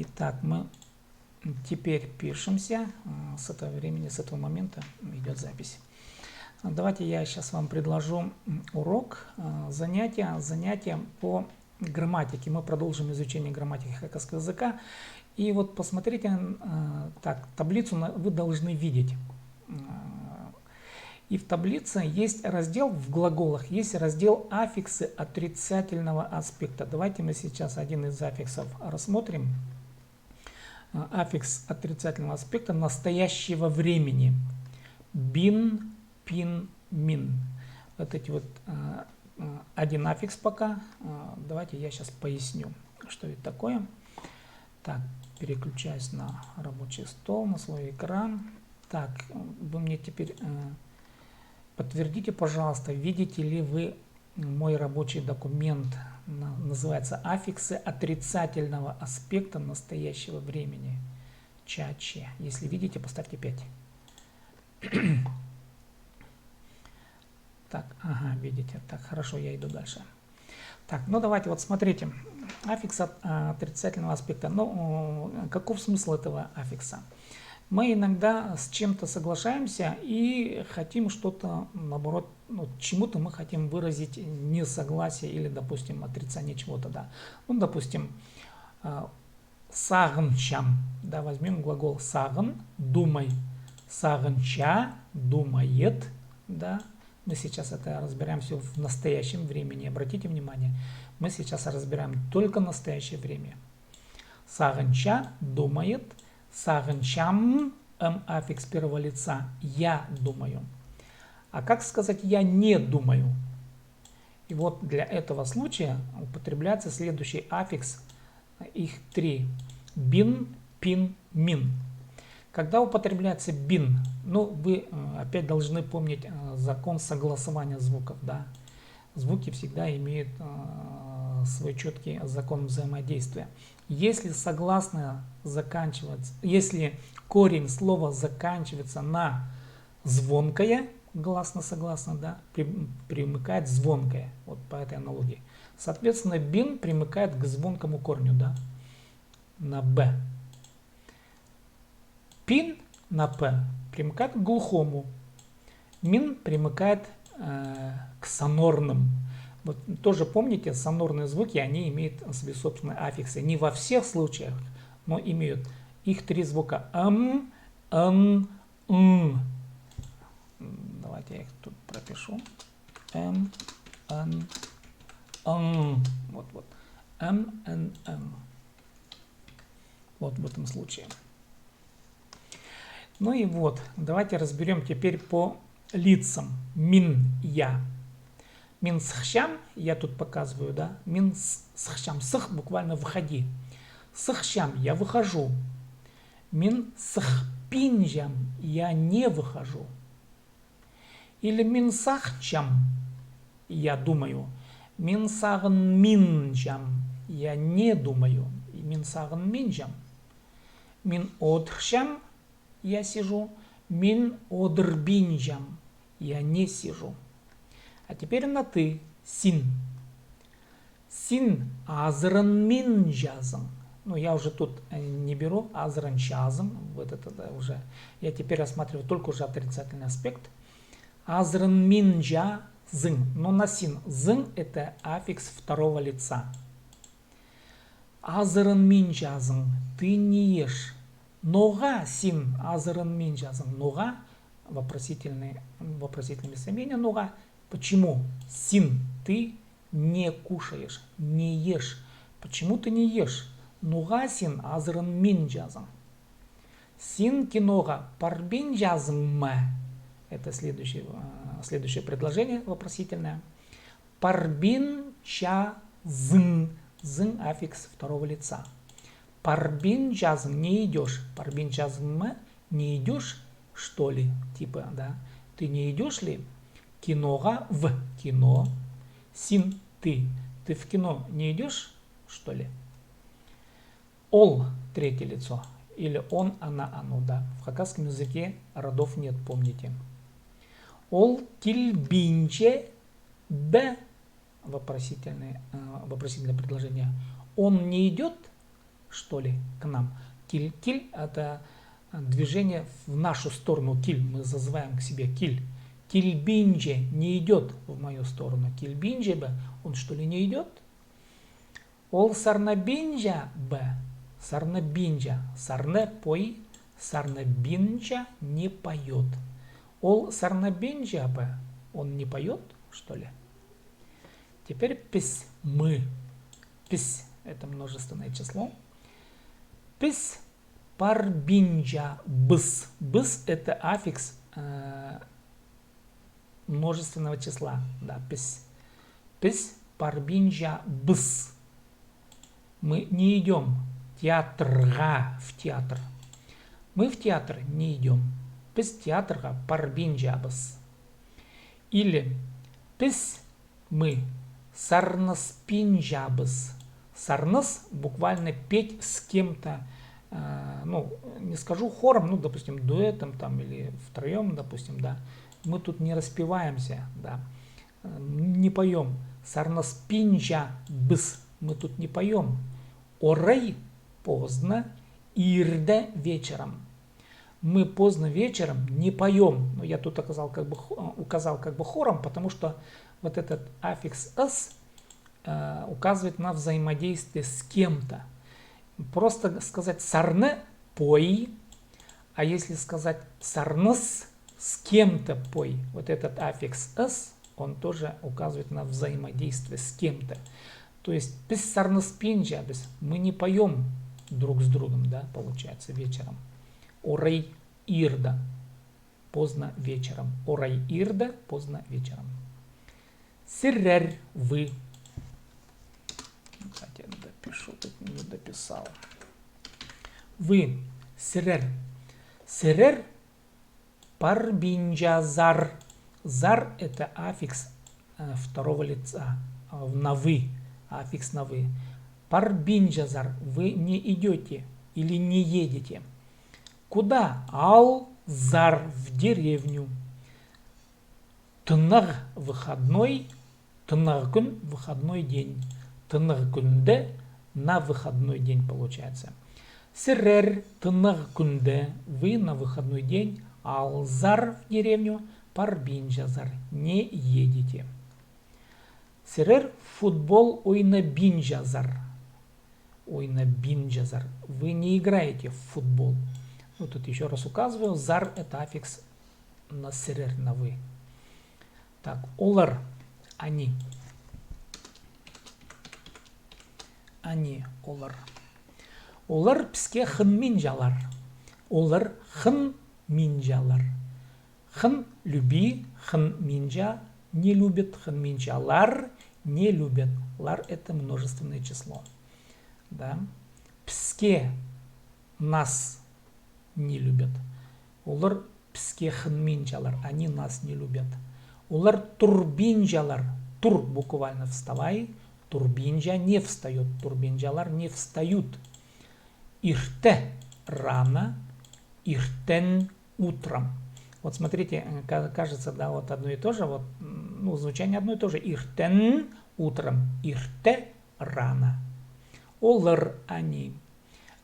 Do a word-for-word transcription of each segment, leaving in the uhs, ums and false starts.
Итак, мы теперь пишемся. С этого времени, с этого момента идёт запись. Давайте я сейчас вам предложу урок, занятие, занятие по грамматике. Мы продолжим изучение грамматики хакасского языка. И вот посмотрите, так, таблицу вы должны видеть. И в таблице есть раздел, в глаголах есть раздел аффиксы отрицательного аспекта. Давайте мы сейчас один из аффиксов рассмотрим. Аффикс отрицательного аспекта настоящего времени. Бин, пин, мин. Вот эти вот один аффикс пока. Давайте я сейчас поясню, что это такое. Так, переключаюсь на рабочий стол, на свой экран. Так, вы мне теперь подтвердите, пожалуйста, видите ли вы мой рабочий документ, называется «Аффиксы отрицательного аспекта настоящего времени». Чаче. Если видите, поставьте пять. Так, ага, видите. Так, хорошо, я иду дальше. Так, ну давайте, вот смотрите. Аффикс отрицательного аспекта. Ну, каков смысл этого аффикса? Мы иногда с чем-то соглашаемся и хотим что-то, наоборот, ну, чему-то мы хотим выразить несогласие или, допустим, отрицание чего-то, да. Ну, допустим, сағынчам. Да, возьмем глагол сағын, думай. Сағынча, думает, да. Мы сейчас это разбираем всё в настоящем времени. Обратите внимание, мы сейчас разбираем только настоящее время. Сағынча, думает, сағынчам, м аффикс первого лица, я думаю. А как сказать «я не думаю»? И вот для этого случая употребляется следующий аффикс, их три. Бин, пин, мин. Когда употребляется бин, ну, вы опять должны помнить закон согласования звуков, да. Звуки всегда имеют свой чёткий закон взаимодействия. Если согласная заканчивается, если корень слова заканчивается на звонкое, гласно-согласно, да, при-, примыкает звонкое, вот по этой аналогии. Соответственно, бин примыкает к звонкому корню, да, на б. Пин на п примыкает к глухому. Мин примыкает к сонорным. Вот тоже помните, сонорные звуки, они имеют свои собственные аффиксы. Не во всех случаях, но имеют. Их три звука: м, н, ң. Давайте я их тут пропишу. М, н, ң. Вот, вот. М, н, ң. Вот в этом случае. Ну и вот, давайте разберём теперь по лицам. Мин, я. Мин сыхчам, я тут показываю, да? Мин с-, сыхчам, сых буквально выходи. Сыхчам, я выхожу. Мин сыхпинчам, я не выхожу. Или мин сағынчам, я думаю. Мин сағынминчам, я не думаю. Мин сағынминчам. Мин одырчам, я сижу. Мин одырбинчам, я не сижу. А теперь на ты, син. Син азыранминчазың. Ну, я уже тут не беру азыранчазың. Вот это, да, уже. Я теперь рассматриваю только уже отрицательный аспект. Азыранминчазың. Но на син. Зың — это аффикс второго лица. Азыранминчазың. Ты не ешь. Ноға син азыранминчазың? Ноға? Вопросительный, вопросительное местоимение. Ноға? Почему? Син, ты не кушаешь, не ешь. Почему ты не ешь? Ноға син азыранминчазың? Син киноға парбинчазың ма? Это следующее, следующее предложение вопросительное. Парбинчазың. Зың — аффикс второго лица. Парбинчазың, не идёшь. Парбинчазың ма? Не идёшь, что ли? Типа, да. Ты не идёшь ли киноға? В кино. Син, ты. Ты в кино не идёшь, что ли? Ол — третье лицо. Или он, она, оно, да. В хакасском языке родов нет, помните. Ол килбинче бе? Вопросительное, э, вопросительное предложение. Он не идёт, что ли, к нам. Кил, кил — это движение в нашу сторону. Кил, мы зазываем к себе. Кил. Килбинче, не идёт в мою сторону. Килбинче бе, он, что ли, не идёт? Ол сарнабинча бе? Сарнабинча. Сарны — пой, сарнабинча — не поёт. Ол сарнабинча бе? Он не поёт, что ли? Теперь піс, мы. Піс — это множественное число. Піс парбинчабыс. Быс — это аффикс, э, множественного числа. Да, піс. Піс парбинчабыс. Мы не идём театрға, в театр. Мы в театр не идём. Піс театрға парбинчабыс. Или піс, мы сарныспинчабыс. Сарныс — буквально петь с кем-то, э, ну, не скажу хором, ну, допустим, дуэтом там или втроём, допустим, да. Мы тут не распеваемся, да. Э, не поём. Сарныспинчабыс. Мы тут не поём. Орай — поздно, иирде — вечером. Мы поздно вечером не поём. Но я тут указал как бы, хо- указал как бы хором, потому что вот этот аффикс «ыс», э, указывает на взаимодействие с кем-то. Просто сказать «сарны — пой», а если сказать «сарныс — с кем-то пой», вот этот аффикс «ыс», он тоже указывает на взаимодействие с кем-то. То есть піс сарныспинчабыс, мы не поём друг с другом, да, получается, вечером. Орай иирде, поздно вечером. Орай иирде, поздно вечером. Сірер, вы. Кстати, допишу, тут не дописал. Вы, сірер. Сірер парбинчазар. Зар — это аффикс, э, второго лица, э, на «вы», аффикс на «вы». Парбинчазар, вы не идёте или не едете. Куда? Алзар, в деревню. Тынағ — выходной, тынағ кӱн — выходной день. Тынағ кӱнде — на выходной день получается. Сірер тынағ кӱнде, вы на выходной день, алзар, в деревню, парбинчазар, не едете. Сірер футбол ойнабинчазар. Ойнабинчазар. Вы не играете в футбол. Ну, тут ещё раз указываю, зар — это аффикс на сірер, на вы. Так, олар, они. Они, олар. Олар піске хынминчалар. Олар хынминчалар. Хын, люби, хынминча, не любит, хынминчалар, не любят. Лар — это множественное число. Да. Піске, нас, не любят. Олар піске хынминчалар, они нас не любят. Олар турбинчалар, тур — буквально вставай, турбинча — не встаёт, турбинчалар не встают. Ирте — рано, иртен — утром. Вот смотрите, э, ка- кажется, да, вот одно и то же, вот, м, ну, звучание одно и то же. Иртен — утром, ирте — рано. Олар, они.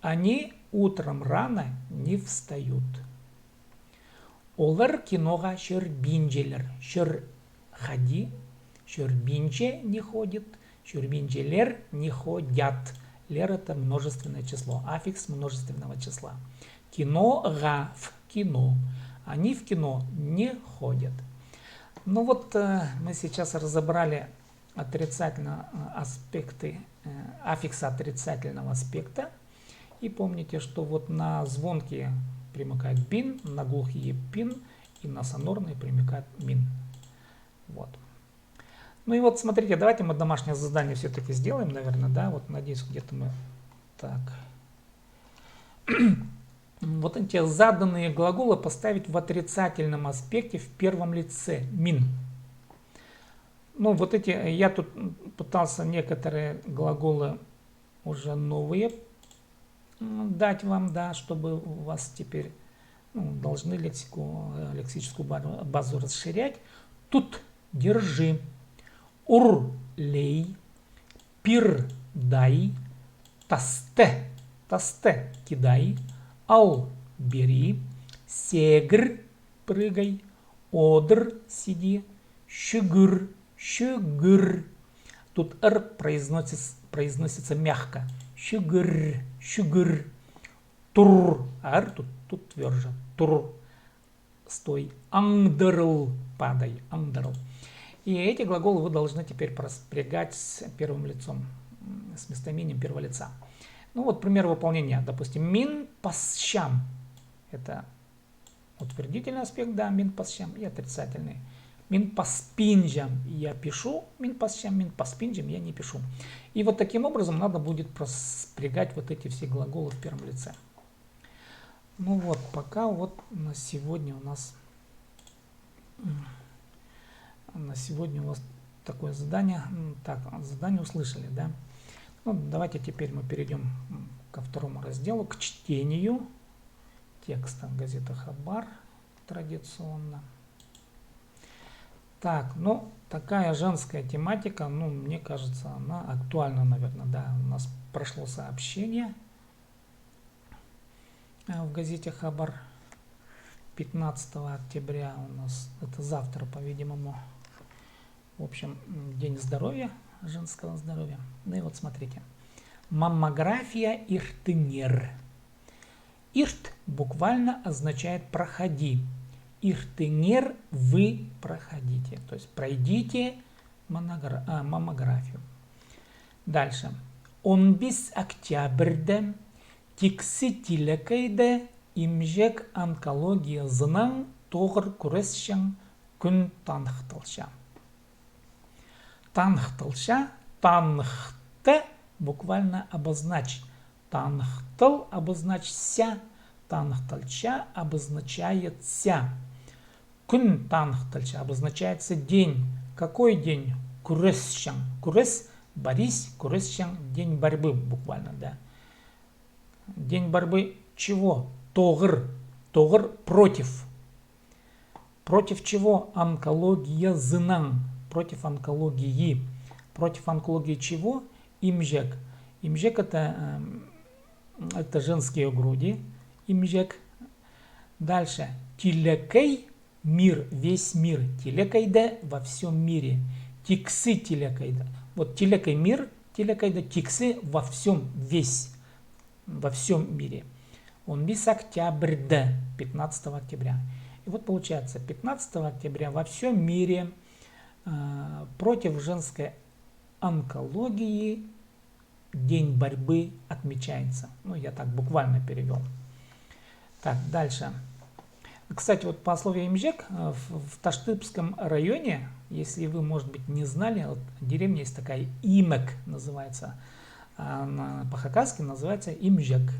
Они утром рано не встают. Олар киноға чӧрбинчелер. Чӧр — ходи, чӧрбинче — не ходит, чӧрбинчелер — не ходят. Лер — это множественное число, аффикс множественного числа. Киноға, в кино. Они в кино не ходят. Ну вот, э, мы сейчас разобрали отрицательно, э, аспекты, э, аффикса отрицательного аспекта. И помните, что вот на звонкие примыкает бин, на глухие пин и на сонорные примыкает мин. Вот. Ну и вот смотрите, давайте мы домашнее задание всё-таки сделаем, наверное, да? Вот надеюсь, где-то мы... Так. Вот эти заданные глаголы поставить в отрицательном аспекте в первом лице. Мин. Ну, вот эти, э, я тут, м, пытался некоторые глаголы уже новые, м, дать вам, да, чтобы у вас теперь, ну, должны лексику, э, лексическую ба- базу расширять. Тут держи. Ур — лей, пир — дай, тасты Тасты кидай, ал бери, сегір, прыгай, одыр, сиди, шӱгӱр, шӱгӱр. Тут р произносится, произносится мягко. Шӱгӱр, шӱгӱр. Тур, а р тут, тут твёрже. Тур. Стой. Аңдырыл, падай, аңдырыл. И эти глаголы вы должны теперь проспрягать с первым лицом, с местоимением первого лица. Ну вот пример выполнения. Допустим, мин пасчам. Это утвердительный аспект, да, мин пасчам, и отрицательный. Мин паспинчам, я пишу, мин пасчам, мин паспинчам, я не пишу. И вот таким образом надо будет проспрягать вот эти все глаголы в первом лице. Ну вот, пока вот на сегодня у нас, на сегодня у вас такое задание. Так, задание услышали, да? Ну, давайте теперь мы перейдем ко второму разделу, к чтению текста газеты «Хабар» традиционно. Так, ну, такая женская тематика, ну, мне кажется, она актуальна, наверное, да. У нас прошло сообщение в газете «Хабар» пятнадцатого октября у нас, это завтра, по-видимому, в общем, День здоровья, женского здоровья. Ну и вот смотрите. Маммография иртіңер. Ирт буквально означает «проходи». Иртіңер, вы проходите. То есть пройдите маммографию. Дальше. Он пис октябрьде тиксі тилекейде имҷек онкологиязынаң тоғыр кӱресчең кӱн таныхталча. Таныхталча, таныхты буквально обозначь. Таныхтал обозначь ся, таныхталча обозначает ся. Кӱн таныхталча обозначается день. Какой день? Кӱресчең. Кӱрес, борись, кӱресчең, день борьбы буквально, да. День борьбы чего? Тоғыр. Тоғыр против. Против чего? Онкологиязынаң. Против онкологии. Против онкологии чего? Имҷек. Имҷек это, это женские груди. Имҷек. Дальше. Тилекей. Мир, весь мир. Тилекейде, во всём мире. Тиксі тилекейде. Вот тилекей мир, тилекейде, тиксі во всём, весь, во всём мире. Он пис октябрьде, пятнадцатого октября. И вот получается, пятнадцатого октября во всём мире против женской онкологии День борьбы отмечается. Ну, я так буквально перевёл. Так, дальше. Кстати, вот пословие имҷек в Таштыпском районе, если вы, может быть, не знали, вот деревня есть такая, Имек называется, а по-хакасски называется Имҷек.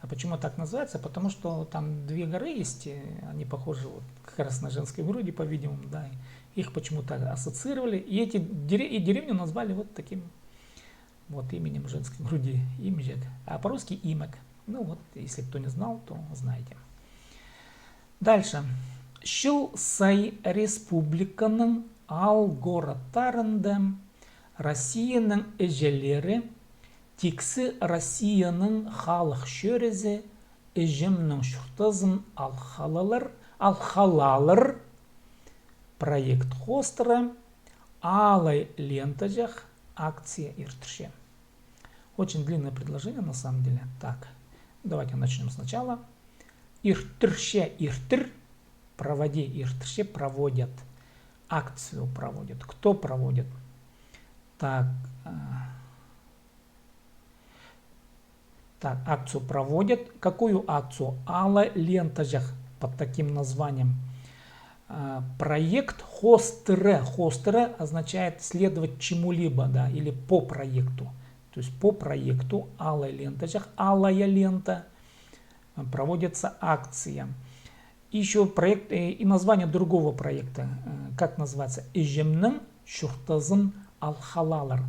А почему так называется? Потому что там две горы есть, они похожи, вот как раз на женской груди, по-видимому, да, их почему-то ассоциировали, и эти и деревню назвали вот таким вот именем женской груди, Имҷек, а по-русски Имек. Ну вот, если кто не знал, то знаете. Дальше. Чыл сай республиканың аал-городтарында Россияның іҷелері «Тиксі Россияның халых чӧрізі, іҷемнің чуртазын алхалалар, алхалалар» проект хоостыра аалай лентаҷах акция иртірче. Очень длинное предложение, на самом деле. Так, давайте начнём сначала. Иртірче, иртір, проводи, иртірче, проводят. Акцию проводят. Кто проводит? Так, так, акцию проводят. Какую акцию? Аалай лентаҷах, под таким названием. Проект хоостыра. Хоостыра означает следовать чему-либо, да, или по проекту. То есть по проекту аалай лентаҷах, аалай лента, проводится акция. И ещё проект, и название другого проекта, как называется? «Іҷемнің чуртазын алхалалар».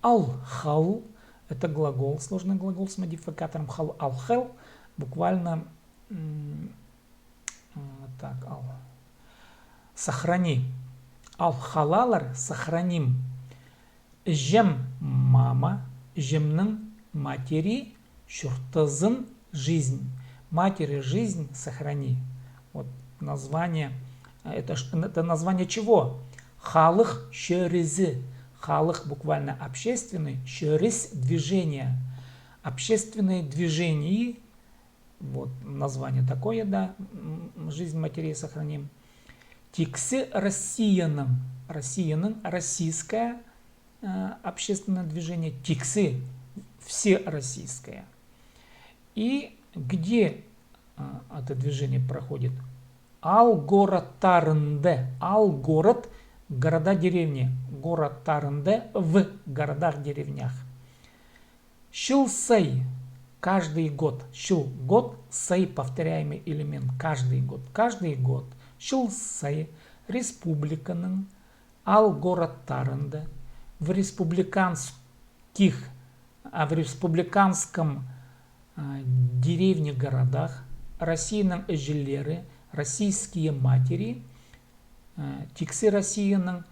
Алхал, это глагол, сложный глагол с модификатором хал. Алхал буквально, так, ал. Сохрани. Алхалалар, сохраним. Іҷем, мама, іҷемнің, матери, чуртазын, жизнь, матери жизнь сохрани. Вот название, э, это, это название чего? Халых чӧрізі. Халых буквально общественный, чӧріс движение. Общественные движения, вот название такое, да, жизнь матерей сохраним. Тиксі Россияның, Россияның, российское, э, общественное движение, тиксі, всероссийское. И где, э, это движение проходит? Аал городтарында, аал город, города, деревни, городтарында, в городах, деревнях. Чыл сай, каждый год, чыл, год, сай, повторяемый элемент, каждый год, каждый год, чыл сай, республиканың аал городтарында, в республиканских, а в республиканском, а, деревне, городах, Россияның іҷелері, российские матери, а, тиксі Россияның,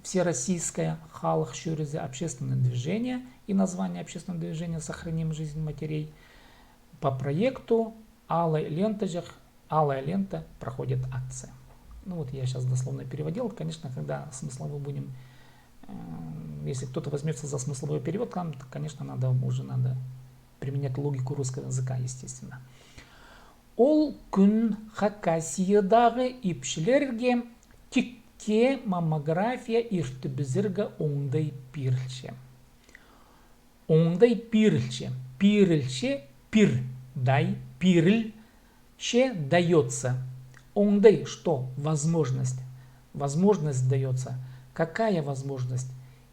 всероссийское, халых чӧрізі, общественное движение, и название общественного движения «Сохраним жизнь матерей», по проекту «Алай лентаҷах», «Алая лента», проходит акция. Ну вот я сейчас дословно переводил. Конечно, когда смысловой будем, э, если кто-то возьмётся за смысловой перевод, там, конечно, надо, уже надо применять логику русского языка, естественно. Ол кӱн Хакасиядағы ипчілерге тикке маммография иртібізерге оңдай пирілче. Оңдай пирілче. Пирілче, пир, дай, пирілче, даётся. Оңдай, что? Возможность. Возможность даётся. Какая возможность?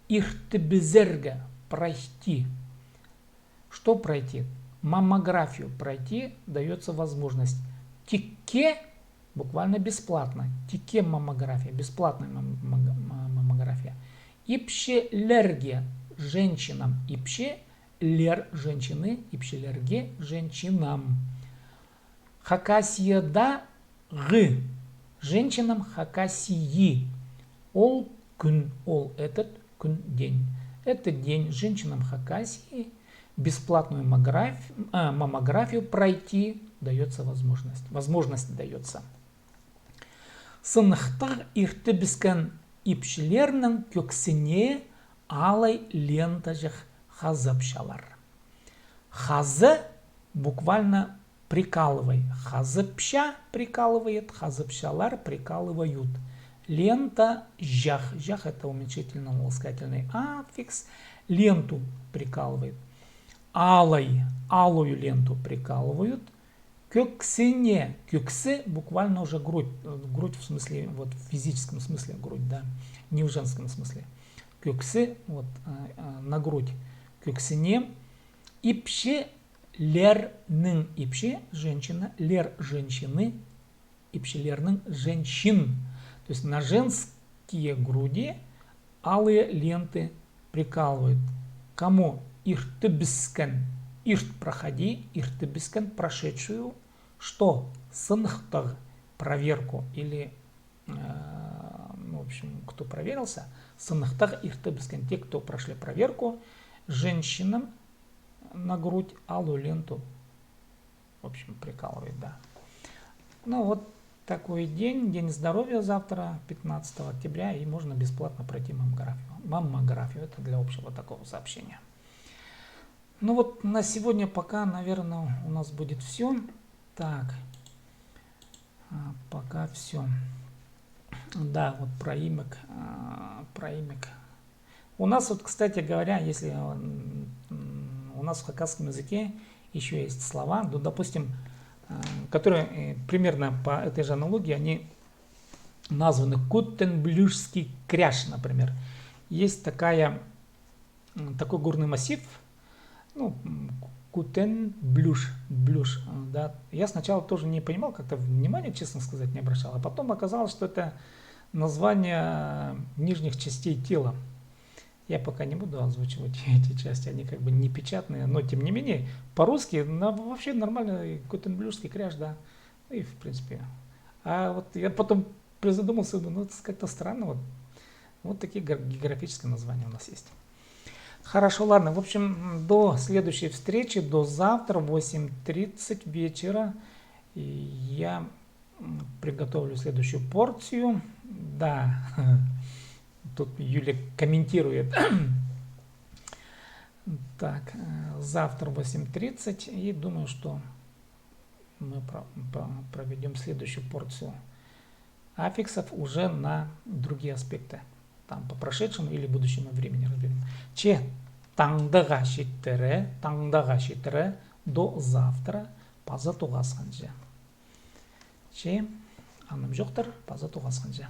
Иртібізерге, пройти. Что пройти? Маммографию пройти даётся возможность. Тикке, буквально бесплатно. Тикке маммография, бесплатная мам-, маммография. Ипчілерге, женщинам, ипчілер, женщины, ипчілерге, женщинам. Хакасиядағы женщинам Хакасии. Ол кӱн, ол, этот, кӱн, день. Этот день женщинам Хакасии бесплатную маммограф-, а, маммографию пройти даётся возможность. Возможность даётся. Сыныхтығ иртібіскен ипчілернің кӧксіне алай лентаҷах хазапчалар. Хаза буквально прикалывай. Хазапча — прикалывает, хазапчалар — прикалывают. Лентаҷах. Чах — это уменьшительно-ласкательный аффикс. Ленту прикалывает. Алай, алую ленту прикалывают. Кӧксіне. Кӧксі буквально уже грудь. Э, грудь в смысле, вот в физическом смысле грудь, да. Не в женском смысле. Кӧксі, вот, э, э, на грудь. Кӧксіне. Ипчілернің, ипчі — женщина, лер — женщины, ипчілернің — женщин. То есть на женские груди алые ленты прикалывают. Кому? Иртібіскен. Ирт — проходи, иртібіскен — прошедшую. Что? Сыныхтығ, проверку или, э, ну, в общем, кто проверился, сыныхтығ иртібіскен, те, кто прошли проверку, женщинам на грудь алую ленту, в общем, прикалывает, да. Ну вот такой день, день здоровья завтра, пятнадцатого октября, и можно бесплатно пройти маммографию. Маммографию, это для общего такого сообщения. Ну вот на сегодня пока, наверное, у нас будет всё. Так, а, пока всё. Да, вот проимек, а, проимек. У нас вот, кстати говоря, если, м, м, у нас в хакасском языке ещё есть слова, ну, допустим, э, которые, э, примерно по этой же аналогии, они названы Кутенблюшский кряж, например. Есть такая, м, такой горный массив, ну, м, Ку-, Кутенблюш, Блюш, э, да. Я сначала тоже не понимал, как-то внимания, честно сказать, не обращал. А потом оказалось, что это название, э, нижних частей тела. Я пока не буду озвучивать эти части, они как бы непечатные, но тем не менее, по-русски, на-, вообще нормально, Кутенблюшский кряж, да. И в принципе. А вот я потом призадумался, думаю, ну, это как-то странно, вот. Вот такие географические названия у нас есть. Хорошо, ладно. В общем, до следующей встречи, до завтра, восемь тридцать вечера. И я приготовлю следующую порцию. Да, тут Юля комментирует. Так, э, завтра восемь тридцать, и думаю, что мы про- про- проведем следующую порцию аффиксов уже на другие аспекты. Там по прошедшему или будущему времени разберём. Че, таңдағ читіре, таңдағ читіре, до завтра, паза тоғасханҷа. Че, анымҷохтар, паза тоғасханҷа.